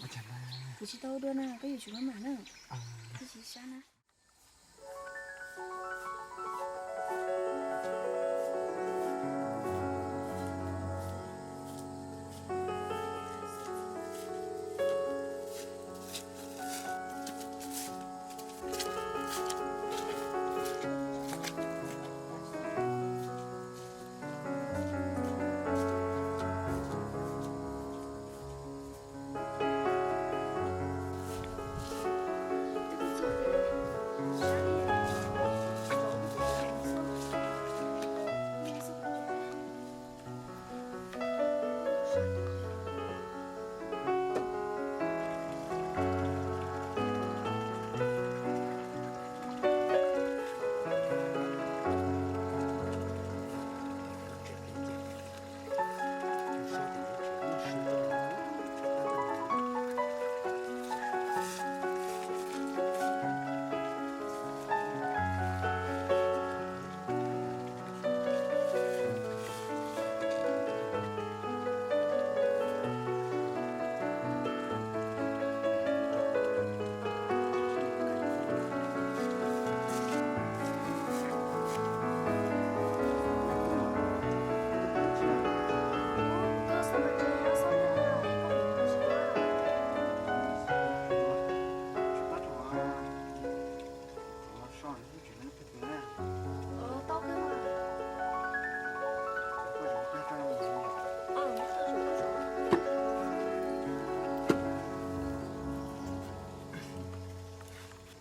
Kuv tsis tau ua dua na, koj yuav tsum maj mam na. Koj tsis sab na.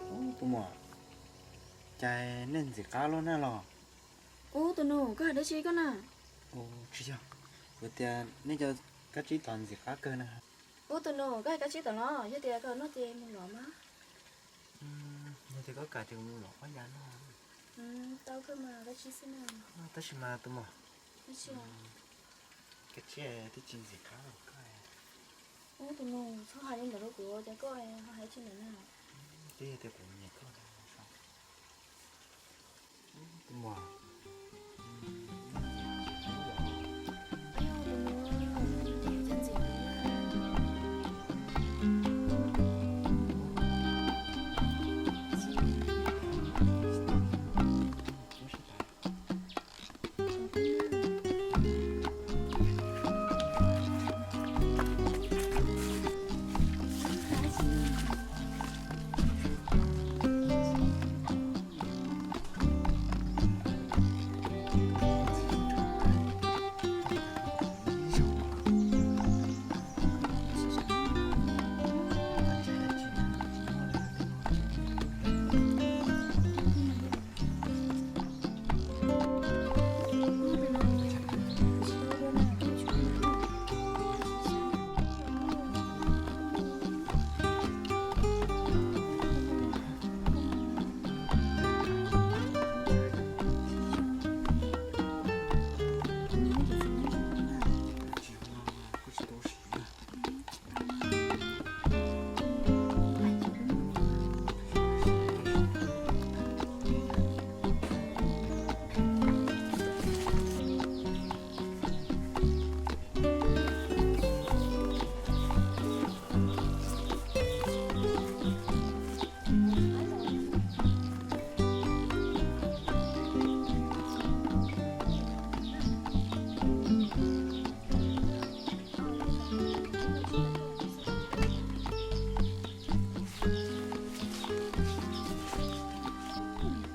Ub, tus muam, cas nej ntxim qab luaj na los? Ub, tus nus, koj hais dab tsi koj na? Tsis yog, kuv tias nej cov kab tsib tom ntxim qab kawg na. Ub, tus nus, koj hais kab tsib tom los? Yog tias koj noj ces mus lov mas. Yog tias koj kam ces kuv mus lov ob yav no. Tau kawg mas, kab tsib xwb na. Tab sis mas tus muam, kab tsib twb tsis ntxim qab los koj. Ub, tus nus, txhob hais li ntawd rau kuv, ces koj ho hais tsis ntawd na. Twb yog tias kuv nyiam koj.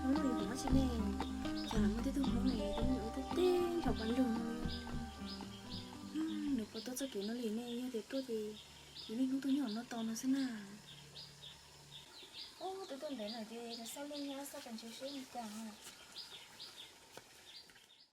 Hnub no yus hnov tsis ne, cas muaj tej tug Hmoob ne, tej ntawd ua tej teb nrho pov nroog no li. Nws puas tuaj txoj kev no li ne, yog tias tuaj ces yus niaj hnub tuaj nyob no tos no xwb na. Ub, tus tuaj ntev no ces nws xauj lej nyob xauj pes ntsis seb li cas os.